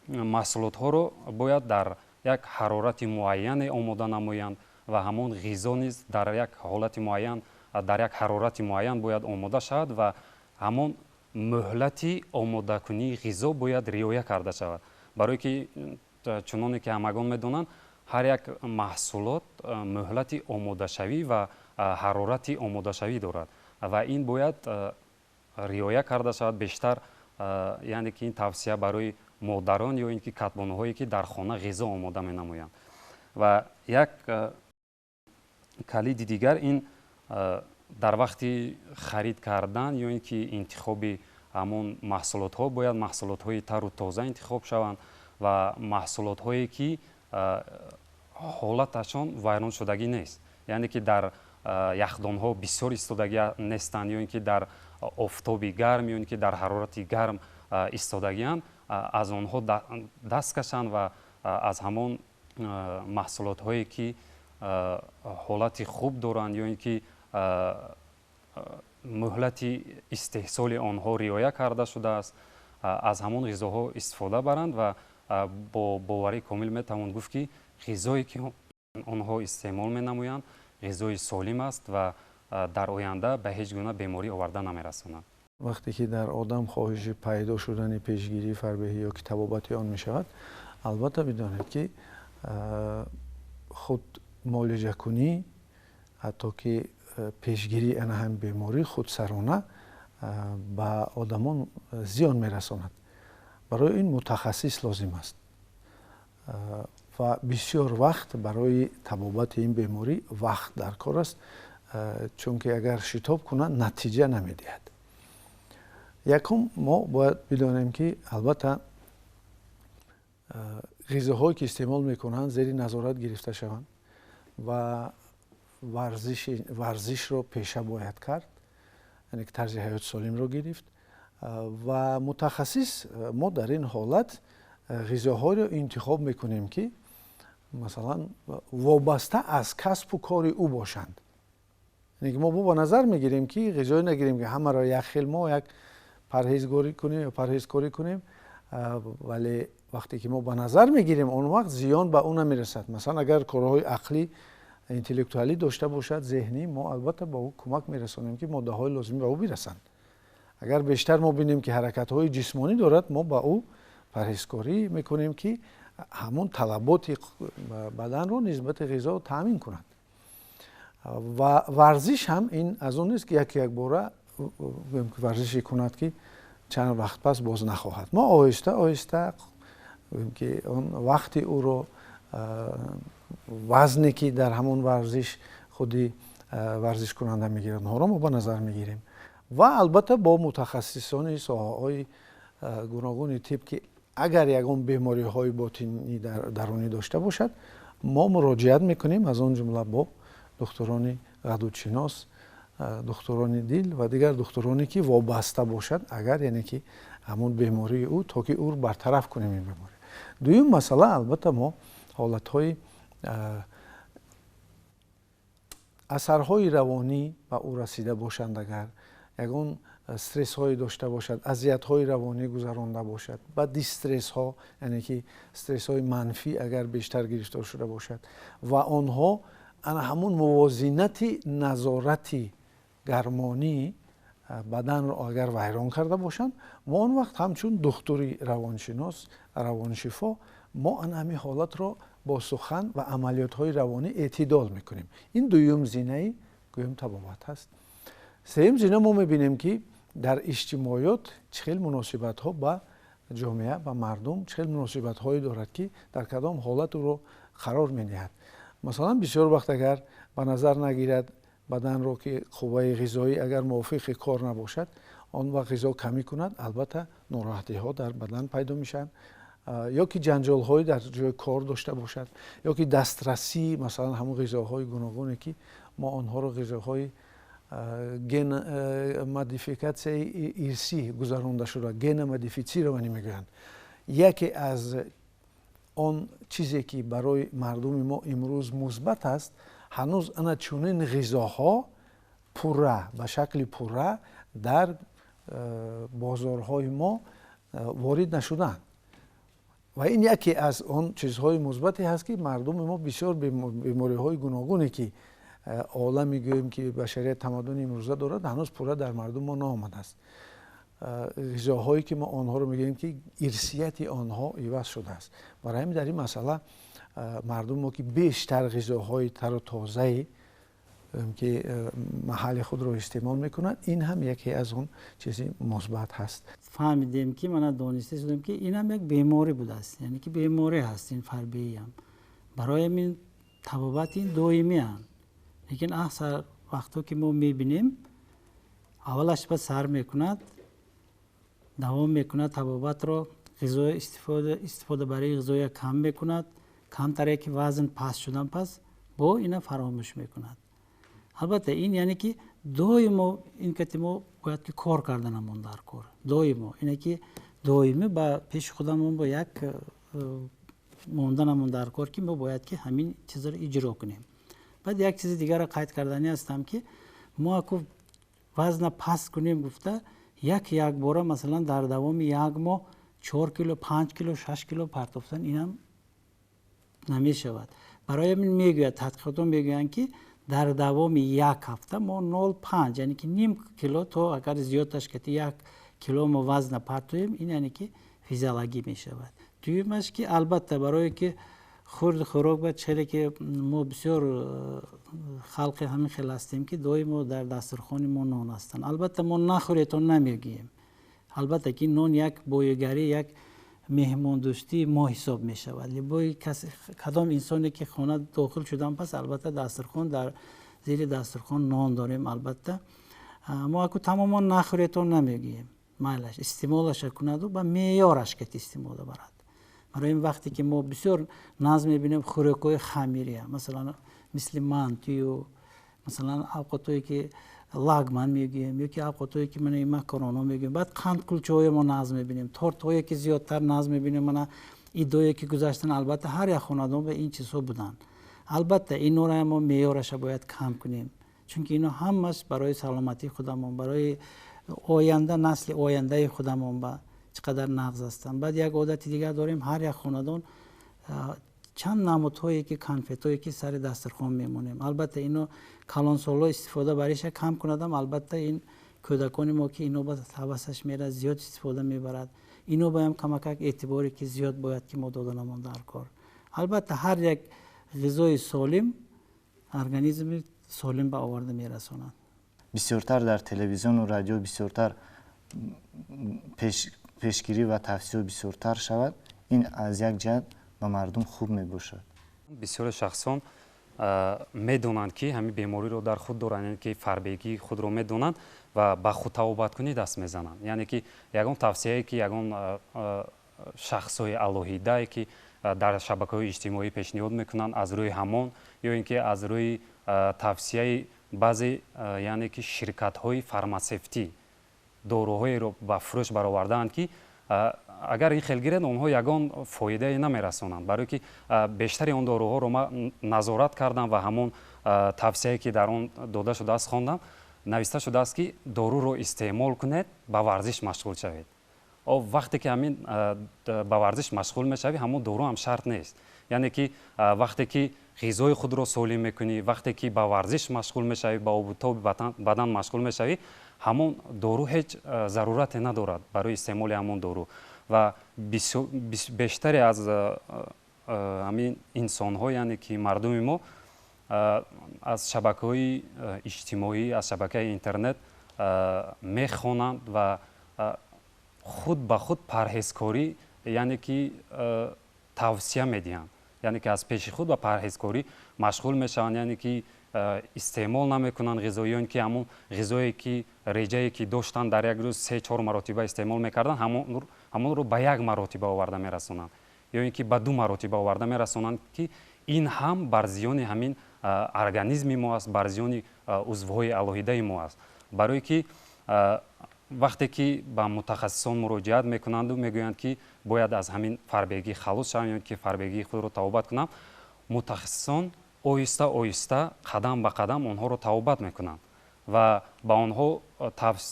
маҳсулотҳоро бояд дар як ҳарорати муайяне омода намоянд ва ҳамон ғизо низ дар як ҳолати муайян, дар як ҳарорати муайян бояд омода шавад ва ҳамон муҳлати омодакунии ғизо бояд риоя карда шавад, барое ки чуноне ки ҳамагон медонанд, ҳар як маҳсулот муҳлати омодашавӣ ва ҳарорати омодашавӣ дорад ва ин бояд риоя карда шавад бештар, яъне ки ин тавсия барои модарон ё ин ки катбонҳое, ки дар хона ғизо омода менамоянд. Ва як калиди дигар ин дар вақти харид кардан ё ин ки интихоби ҳамон маҳсулотҳо бояд маҳсулотҳои тару тоза интихоб шаванд ва маҳсулотҳое, ки ҳолаташон вайроншудагӣ нест, яъне ки дар яхдонҳо бисёр истодагӣ нестанд ё ин ки дар офтоби гарм ё ин ки дар ҳарорати гарм истодагианд. аз онҳо даст кашанд ва аз ҳамон маҳсулотҳое ки ҳолати хуб доранд ё ин ки муҳлати истеҳсоли онҳо риоя карда шудааст, аз ҳамон ғизоҳо истифода баранд ва бо боварии комил метавон гуфт, ки ғизое ки онҳо истеъмол менамоянд, ғизои солим аст ва дар оянда ба ҳеҷ гуна беморӣ оварда намерасонад. Вақте ки дар одам хоҳиши пайдо шудани пешгирии фарбеҳӣ ё ки табобати он мешавад, албатта бидонед, ки худ муолиҷакунӣ, ҳатто ки пешгирии ана ҳам беморӣ худсарона ба одамон зиён мерасонад. Барои ин мутахассис лозим аст ва бисёр вақт барои табобати ин беморӣ вақт дар кор аст, чунки агар шитоб кунад, натиҷа намедиҳад. Якум, мо бояд бидонем, ки албатта ғизоҳое ки истеъмол мекунанд, зери назорат гирифта шаванд ва варзишро пеша бояд кард, яъне ки тарзи ҳаёти солимро гирифт. Ва мутахассис, мо дар ин ҳолат ғизоҳоеро интихоб мекунем, ки масалан вобаста аз касбу кори ӯ бошанд. Яъне ки мо ба назар мегирем, ки ғизое нагирем, ки ҳамаро як хел мо як парҳезгорӣ кунем ё парҳезкорӣ кунем, вале вақте ки мо ба назар мегирем, он вақт зиён ба ӯ намерасад. Масалан, агар корҳои ақлӣ, интеллектуалӣ дошта бошад, зеҳнӣ, мо албатта ба ӯ кӯмак мерасонем, ки моддаҳои лозимӣ ба ӯ бирасанд. Агар бештар мо бинем, ки ҳаракатҳои ҷисмонӣ дорад, мо ба ӯ парҳезкорӣ мекунем, ки ҳамон талаботи баданро нисбати ғизо таъмин кунад. Ва варзиш ҳам ин аз он нест, ки яке якбора варзише кунад, ки чанд вақт пас боз нахоҳад. Мо оҳиста оҳиста, ки он вақти ӯро, вазне ки дар ҳамон варзиш худи варзишкунанда мегирад, онҳоро мо ба назар мегирем ва албатта бо мутахассисони соҳаҳои гуногуни тиб, ки агар ягон бемориҳои ботинӣ дарунӣ дошта бошад, мо муроҷиат мекунем, аз он ҷумла бо духтурони ғадудшинос, духтурони дил ва дигар духтуроне ки вобаста бошад, агар яъне ки ҳамон бемории ӯ, то ки ӯро бартараф кунем ин беморӣ. Дуюм масъала, албатта мо ҳолатҳои асарҳои равонӣ ба ӯ расида бошанд, агар ягон стрессҳое дошта бошад, азиятҳои равонӣ гузаронда бошад, ба дистрессҳо, яъне ки стрессҳои манфӣ агар бештар гирифтор шуда бошад ва онҳо ана ҳамон мувозинати назорати гармонии баданро агар вайрон карда бошанд, мо он вақт ҳамчун духтури равоншинос, равоншифо, мо ана ҳамин ҳолатро бо сухан ва амалиётҳои равонӣ эътидол мекунем. Ин дуюм зинаи, гӯем, табобат ҳаст. Сеюм зина, мо мебинем, ки дар иҷтимоиёт чӣ хел муносибатҳо ба ҷомеа, ба мардум чӣ хел муносибатҳое дорад, ки дар кадом ҳолат ӯро қарор медиҳад. Масалан, бисёр вақт агар ба назар нагирад баданро, ки қувваи ғизоӣ агар мувофиқи кор набошад, он вақт ғизо камӣ кунад, албатта нороҳатиҳо дар бадан пайдо мешаванд, ё ки ҷанҷолҳое дар ҷои кор дошта бошад, ё ки дастрасӣ масалан ҳамон ғизоҳои гуногуне, ки мо онҳоро ғизоҳои генмодификатсияи ирсӣ гузаронда шуда, геномодифицированный мегӯянд. Яке аз он чизе ки барои мардуми мо имрӯз мусбат аст, ҳанӯз ана чунин ғизоҳо пурра, ба шакли пурра дар бозорҳои мо ворид нашудаанд ва ин яке аз он чизҳои мусбате ҳаст, ки мардуми мо бисёр бемориҳои гуногуне ки олами, гӯем, ки башарият, тамаддуни имрӯза дорад, ҳанӯз пурра дар мардум мо наомадааст. Ғизоҳое ки мо онҳоро мегӯем, ки ирсияти онҳо иваз шудааст. Барои ҳамин дар ин масъала мардуми мо ки бештар ғизоҳои тару тозаи, ки маҳалли худро истеъмол мекунанд, ин ҳам яке аз он чизи мусбат ҳаст. Фаҳмидем, ки мана дониста шудем, ки ин ҳам як беморӣ будааст, яъне ки беморӣ ҳаст ин фарбеҳиам. Барои ҳамин табобати ин доимианд, лекин аксар вақтҳо ки мо мебинем, аввалаш ба сар мекунад, давом мекунад табобатро, ғизо истифода барои ғизоя кам мекунад, камтаре ки вазн паст шудан пас бо ина фаромӯш мекунад. Албатта, ин яъне ки доимо ин кати мо бояд ки кор карданамон дар кор доимо ине ки Доимӣ ба пеши худамон бо як монданамон дар кор, ки мо бояд ки ҳамин чизро иҷро кунем. Баъд як чизи дигарро қайд карданӣ ҳастам, ки мо аку вазна паст кунем гуфта, як якбора, масалан, дар давоми як моҳ 4 кило, 5 кило, 6 кило партофтан, инам намешавад. Барои ҳамин мегӯяд, тадқиқотҳо мегӯянд, ки дар давоми як ҳафта мо 0,5, яъне ки ним кило то агар зиёдташ кати 1 кило мо вазна партоем, ин яъне ки физиологӣ мешавад. Дуюмаш, ки албатта барое ки хурд хӯрок ба челе ки мо бисёр халқи ҳамин хел ҳастем, ки доимо дар дастурхони мо нон ҳастанд. Албатта, мо нахӯретон намегӯем. Албатта ки нон як боигарӣ, як меҳмондӯстии мо ҳисоб мешавад. Либои кадом инсоне ки хона дохил шудан пас, албатта, дастурхон, дар зери дастурхон нон дорем. Албатта, мо аку тамоман нахӯретон намегӯем, майлаш истеъмолаша кунаду ба меъёраш кати истеъмола барад. Барои ин вақте ки мо бисёр нағз мебинем хӯрокҳои хамирия, масалан, мисли мантию, масалан, авқотое ки лагман мегӯем ё ки авқотое ки мана макароно мегӯем, баъд қанд кулчаҳое мо нағз мебинем, тортҳое ки зиёдтар нағз мебинем. Мана идое ки гузаштан, албатта, ҳар як хонадон ба ин чизҳо буданд. Албатта, инора мо меъёраша бояд кам кунем, чунки ино ҳамаш барои саломатии худамон, барои оянда, насли ояндаи худамон ба чӣ қадар нағз ҳастанд. Баъд як одати дигар дорем: ҳар як хонадон чанд намудҳое ки конфетҳое ки сари дастархон мемонем. Албатта, ино калонсолҳо истифода бариша кам кунадам, албатта, ин кӯдакони мо ки ино ба ҳавасаш мерад, зиёд истифода мебарад. Ино баям камакак эътиборе ки зиёд бояд ки мо доданамон дар кор. Албатта, ҳар як ғизои солим организми солим ба оварда мерасонад. Бисёртар дар телевизиону радио бисёртар пешгирӣ ва тавсия бисёртар шавад, ин аз як ҷиҳат ба мардум хуб мебошад. Бисёре шахсон медонанд, ки ҳамин бемориро дар худ доранд, яъне ки фарбегии худро медонанд ва ба худтабобаткунӣ даст мезананд. Яъне ки ягон тавсияе ки ягон шахсҳои алоҳидае ки дар шабакаҳои иҷтимоӣ пешниҳод мекунанд, аз рӯи ҳамон ё ин ки аз рӯи тавсияи баъзе, яъне ки ширкатҳои фарматсевтӣ доруҳоеро ба фурӯш баровардаанд, ки агар ин хел гиред, онҳо ягон фоидае намерасонанд, барое ки бештари он доруҳоро ман назорат кардам ва ҳамон тавсияе ки дар он дода шудааст хондам. Нависта шудааст, ки доруро истеъмол кунед, ба варзиш машғул шавед. Вақте ки ҳамин ба варзиш машғул мешавӣ, ҳамон дору ҳам шарт нест. Яъне ки вақте ки ғизои худро солим мекунӣ, вақте ки ба варзиш машғул мешавӣ, ба обутоби бадан машғул мешавӣ, ҳамон дору ҳеҷ зарурате надорад барои истеъмоли ҳамон дору. Ва бештаре аз ҳамин инсонҳо, яъне ки мардуми мо, аз шабакаҳои иҷтимоӣ, аз шабакаи интернет мехонанд ва худ ба худ парҳезкорӣ, яъне ки тавсия медиҳанд, яъне ки аз пеши худ ба парҳезкорӣ машғул мешаванд, яъне ки истеъмол намекунанд ғизо ё ин ки ҳамон ғизое ки реҷае ки доштанд, дар як рӯз се чор маротиба истеъмол мекарданд, ҳамонро ба як маротиба оварда мерасонанд ё ин ки ба ду маротиба оварда мерасонанд, ки ин ҳам бар зиёни ҳамин организми мо аст, бар зиёни узвҳои алоҳидаи мо аст. Барое ки вақте ки ба мутахассисон муроҷиат мекунанду мегӯянд, ки бояд аз ҳамин фарбегӣ халос шавам ё ки фарбегии худро табобат кунам, мутахассисон оҳиста оҳиста, қадам ба қадам онҳоро табобат мекунанд ва ба онҳо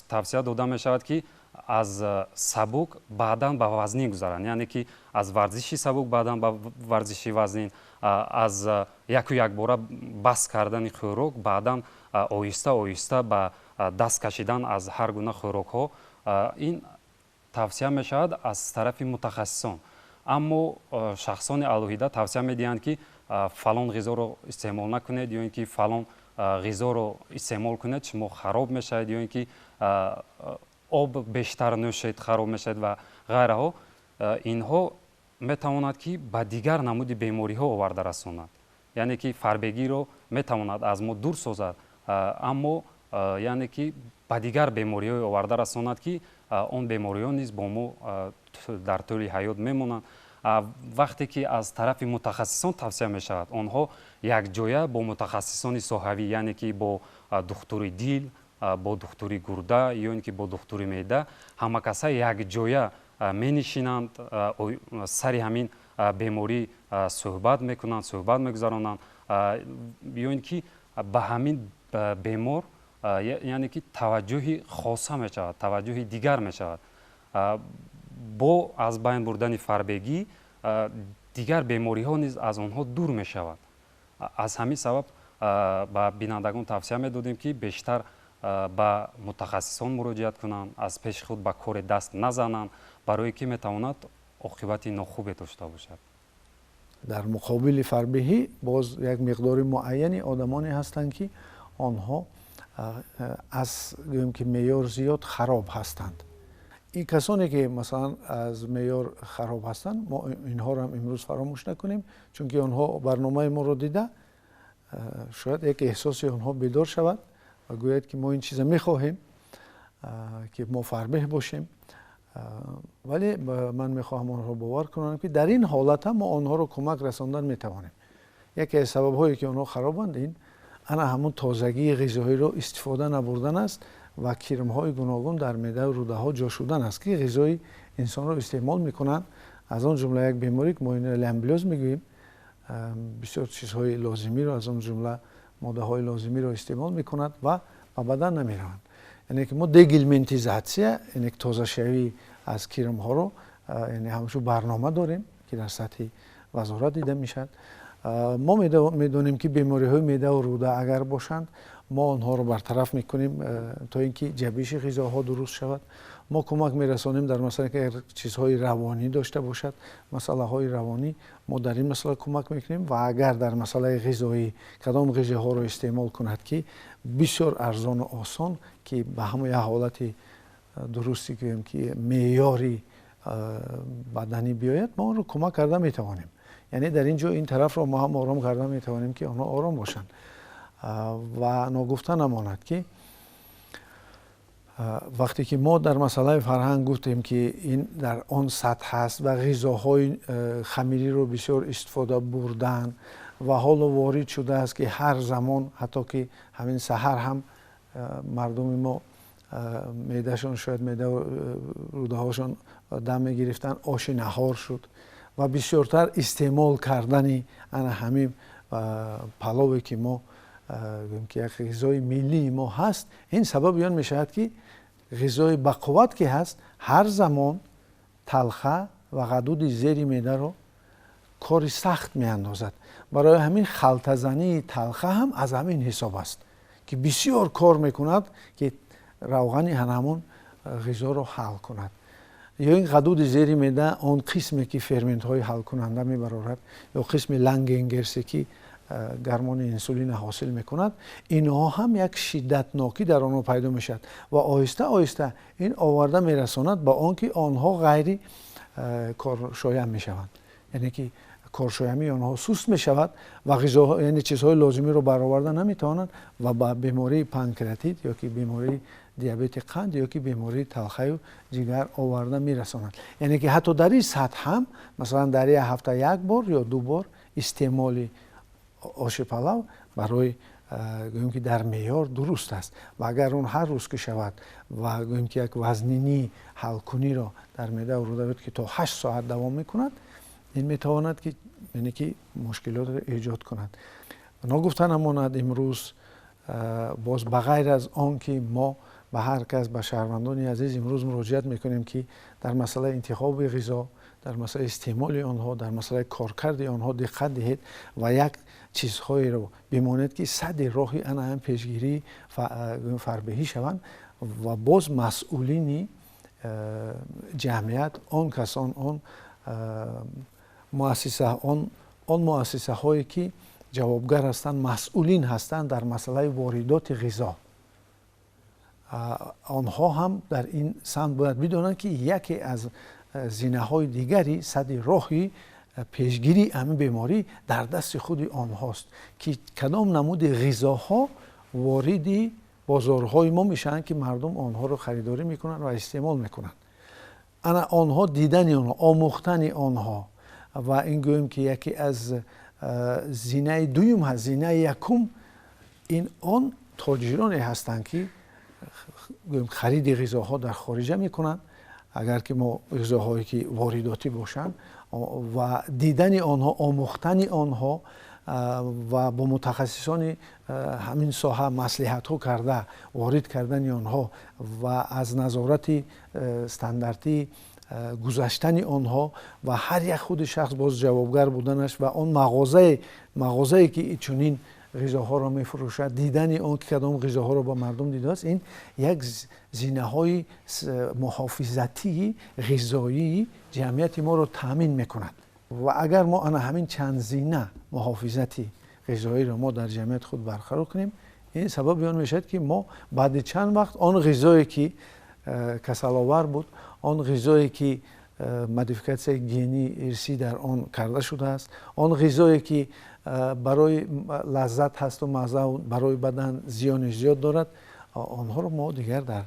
тавсия дода мешавад, ки аз сабук баъдан ба вазнин гузаранд, яъне ки аз варзиши сабук баъдан ба варзиши вазнин, аз яку якбора бас кардани хӯрок баъдан оҳиста оҳиста ба даст кашидан аз ҳар гуна хӯрокҳо. Ин тавсия мешавад аз тарафи мутахассисон. Аммо шахсони алоҳида тавсия медиҳанд, ки фалон ғизоро истеъмол накунед ё ин ки фалон ғизоро истеъмол кунед, шумо хароб мешавед, ё ин ки об бештар нӯшед, хароб мешавед ва ғайраҳо. Инҳо метавонад, ки ба дигар намуди бемориҳо оварда расонад. Яъне ки фарбегиро метавонад аз мо дур созад, аммо яъне ки ба дигар бемориҳое оварда расонад, ки он бемориҳо низ бо мо дар тӯли ҳаёт мемонанд. Вақте ки аз тарафи мутахассисон тавсия мешавад, онҳо якҷоя бо мутахассисони соҳавӣ, яъне ки бо духтури дил, бо духтури гурда ё ин ки бо духтури меъда, ҳамакаса якҷоя Менишинанд, сари ҳамин беморӣ суҳбат мекунанд, суҳбат мегузаронанд, ё ин ки ба ҳамин бемор, яъне ки таваҷҷӯҳи хоса мешавад, таваҷҷӯҳи дигар мешавад. Бо аз байн бурдани фарбегӣ дигар бемориҳо низ аз онҳо дур мешавад. Аз ҳамин сабаб ба бинандагон тавсия медодем, ки бештар ба мутахассисон муроҷиат кунанд, аз пеши худ ба коре даст назананд, барое ки метавонад оқибати нохубе дошта бошад. Дар муқобили фарбеҳӣ боз як миқдори муайяни одамоне ҳастанд, ки онҳо аз, гӯем ки, меъёр зиёд хароб ҳастанд. Ин касоне ки, масалан, аз меъёр хароб ҳастанд, мо инҳоро ҳам имрӯз фаромӯш накунем, чунки онҳо барномаи моро дида, шояд як эҳсоси онҳо бедор шавад ва гӯяд, ки мо ин чиза мехоҳем, ки мо фарбеҳ бошем. Вале ман мехоҳам онҳоро бовар кунам, ки дар ин ҳолат ҳам мо онҳоро кӯмак расондан метавонем. Яке аз сабабҳое ки онҳо харобанд, ин ана ҳамун тозагии ғизоиро истифода набурдан аст ва кирмҳои гуногун дар меъдаю рӯдаҳо ҷо шудан аст, ки ғизои инсонро истеъмол мекунанд. Аз он ҷумла як беморӣ, ки мо инро лямблиоз мегӯем, бисёр чизҳои лозимиро, аз он ҷумла моддаҳои лозимиро истеъмол мекунад ва ба бадан намераванд. Яъне ки мо дегельминтизатсия, яъне тозашавӣ аз кирмҳоро, яъне ҳамчун барнома дорем, ки дар сатҳи вазорат дида мешавад. Мо медонем, ки бемориҳои меъдаву рӯда агар бошанд, мо онҳоро бартараф мекунем, то ин ки ҷабиши ғизоҳо дуруст шавад. Мо кӯмак мерасонем дар масъале ки агар чизҳои равонӣ дошта бошад, масъалаҳои равонӣ, мо дар ин масъала кӯмак мекунем. Ва агар дар масъалаи ғизоӣ кадом ғизоҳоро истеъмол кунад, ки бисёр арзону осон, ки ба ҳамон як ҳолати дурусти, гӯем ки, меъёри баданӣ биёяд, мо онро кӯмак карда метавонем. Яъне дар ин ҷо ин тарафро мо ҳам ором карда метавонем, ки онҳо ором бошанд. Ва ногуфта намонад, ки вақте ки мо дар масъалаи фарҳанг гуфтем, ки ин дар он сатҳ ҳаст ва ғизоҳои хамириро бисёр истифода бурдан ва ҳоло ворид шудааст, ки ҳар замон, ҳатто ки ҳамин саҳар ҳам мардуми мо меъдашон, шояд меъда рӯдаҳошон дам мегирифтанд, оши наҳор шуд ва бисёртар истеъмол кардани ана ҳамин палове, ки мо гӯем ки як ғизои миллии мо ҳаст, ин сабаби он мешавад, ки ғизои бақувват ки ҳаст, ҳар замон талха ва ғадуди зери меъдаро кори сахт меандозад. Барои ҳамин халтазании талха ҳам аз ҳамин ҳисоб аст, ки бисёр кор мекунад, ки равғани ҳамон ғизоро ҳал кунад. Ё ин ғадуди зери меъда, он қисме ки ферментҳои ҳалкунанда мебарорад, ё қисми Лангенгерсе, ки гормони инсулина ҳосил мекунад, инҳо ҳам як шиддатнокӣ дар онҳо пайдо мешавад ва оҳиста оҳиста ин оварда мерасонад ба он ки онҳо ғайри коршоям мешаванд, яъне ки коршоямии онҳо суст мешавад ва ғизоҳо, яъне чизҳои лозимиро бароварда наметавонанд ва ба бемории панкреатит ё ки бемории диабети қанд ё ки бемории талхаю ҷигар оварда мерасонад. Яъне ки ҳатто дар ин сатҳ ҳам, масалан, дар як ҳафта як бор ё ду бор истеъмоли оши палав барои, гӯем ки, дар меъёр дуруст аст. Ва агар он ҳар рӯз ки шавад ва, гӯем ки, як вазнинии ҳалкуниро дар меъда рӯда буд, ки то 8 соат давом мекунад, ин метавонад ки, яъне ки, мушкилотро эҷод кунад. Ногуфта намонад, имрӯз боз ба ғайр аз он ки мо ба ҳар кас, ба шаҳрвандони азиз имрӯз муроҷиат мекунем, ки дар масъалаи интихоби ғизо, дар масъалаи истеъмоли онҳо, дар масъалаи коркарди онҳо диққат диҳед ва як чизҳоеро бимонед, ки садди роҳи ана ҳам пешгирии фарбеҳӣ шаванд. Ва боз масъулини ҷамъият, он касон, он муассисаҳое ки ҷавобгар ҳастанд, масъулин ҳастанд дар масъалаи воридоти ғизо, онҳо ҳам дар ин самт бояд бидонанд, ки яке аз зинаҳои дигари садди роҳи пешгирии ҳамин беморӣ дар дасти худи онҳост, ки кадом намуди ғизоҳо вориди бозорҳои мо мешаванд, ки мардум онҳоро харидорӣ мекунанд ва истеъмол мекунанд. Ана онҳо, дидани онҳо, омӯхтани онҳо ва ин, гӯем ки, яке аз зинаи дуюм ҳаст. Зинаи якум ин он тоҷироне ҳастанд, ки, гӯем, хариди ғизоҳо дар хориҷа мекунанд. Агар ки мо ғизоҳое ки воридотӣ бошанд ва дидани онҳо, омӯхтани онҳо ва бо мутахассисони ҳамин соҳа маслиҳатҳо карда ворид кардани онҳо ва аз назорати стандартӣ гузаштани онҳо ва ҳар як худи шахс боз ҷавобгар буданаш ва он мағозае ки чунин ғизоҳоро мефурӯшад, дидани он ки кадом ғизоҳоро ба мардум дидааст, ин як зинаҳои муҳофизатии ғизоии ҷамъияти моро таъмин мекунад. Ва агар мо ана ҳамин чанд зина муҳофизати ғизоиро мо дар ҷамъияти худ барқарор кунем, ин сабаби он мешавад ки мо баъди чанд вақт он ғизое ки касаловар буд, он ғизое ки модификатсияи гении ирсӣ дар он карда шудааст, он ғизое ки барои лаззат ҳасту мазза барои бадан зиёни зиёд дорад, онҳоро мо дигар дар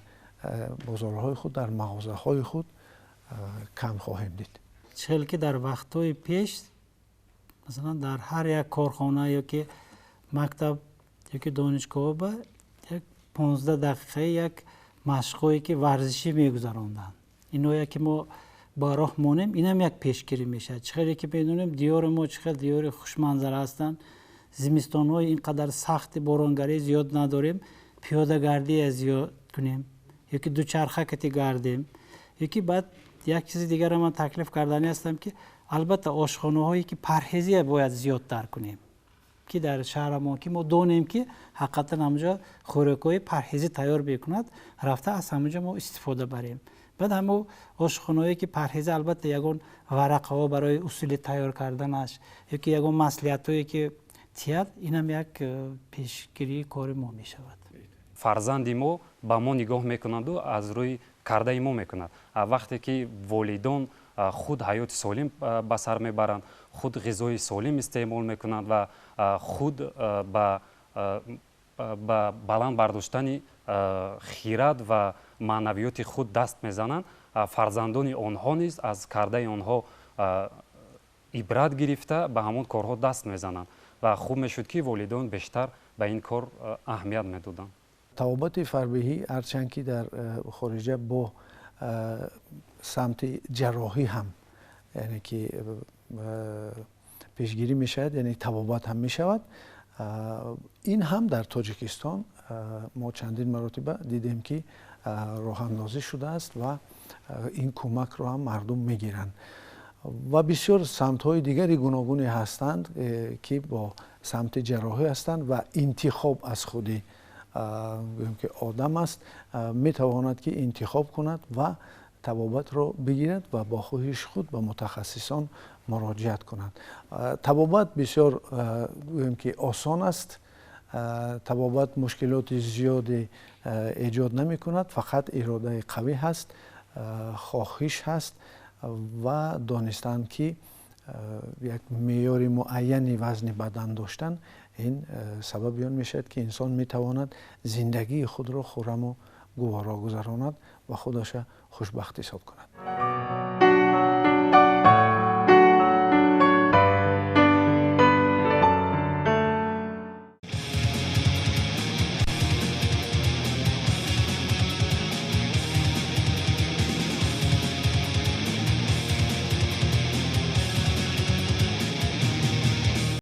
бозорҳои худ, дар мағозаҳои худ кам хоҳем дид. Чил ки дар вақтҳои пеш, масалан, дар ҳар як корхона ё ки мактаб ё ки донишгоҳ ба як 15 дақиқаи як машқҳое ки варзишӣ мегузаронданд, иное ки мо ба роҳ монем, инам як пешгирӣ мешавад. Чӣ хеле ки медонем, диёри мо чӣ хел диёри хушманзара ҳастанд, зимистонҳои ин қадар сахти боронгарӣ зиёд надорем, пиёдагардия зиёд кунем ё ки дучарха кати гардем. Ё ки баъд як чизи дигарро ман таклиф кардани ҳастам, ки албатта ошхонаҳое ки парҳезия бояд зиёдтар кунем, ки дар шаҳрамон ки мо донем ки ҳақиқатан ҳамонҷо хӯрокҳои парҳезӣ тайёр мекунад, рафта аз ҳамонҷо мо истифода барем. Баъд ҳамо ошхонаҳое ки парҳеза, албатта ягон варақаҳо барои усули тайёр карданаш ё ки ягон маслиҳатҳое ки тиҳад, инам як пешгирии кори мо мешавад. Фарзанди мо ба мо нигоҳ мекунанду аз рӯи кардаи мо мекунад. Вақте ки волидон худ ҳаёти солим ба сар мебаранд, худ ғизои солим истеъмол мекунанд ва худ ба баланд бардоштани хирад ва маънавиёти худ даст мезананд, фарзандони онҳо низ аз кардаи онҳо ибрат гирифта ба ҳамон корҳо даст мезананд ва хуб мешуд ки волидон бештар ба ин кор аҳамият медоданд. Табобати фарбеҳӣ ҳарчанд ки дар хориҷа бо самти ҷарроҳӣ ҳам, яъне ки пешгирӣ мешавад, яъне табобат ҳам мешавад, ин ҳам дар Тоҷикистон мо чандин маротиба дидем ки роҳандозӣ шудааст ва ин кӯмакро ҳам мардум мегиранд. Ва бисёр самтҳои дигари гуногуне ҳастанд ки бо самти ҷарроҳӣ ҳастанд ва интихоб аз худи гӯем ки одам аст, метавонад ки интихоб кунад ва табобатро бигирад ва бо хоҳиши худ ба мутахассисон муроҷиат кунад. Табобат бисёр гӯем ки осон аст, табобат мушкилоти зиёде эҷод намекунад, фақат иродаи қавӣ ҳаст, хоҳиш ҳаст ва донистан ки як меъёри муайяни вазни бадан доштан ин сабаби он мешавад ки инсон метавонад зиндагии худро хурраму гуворо гузаронад ва худаша хушбахт ҳисоб кунад.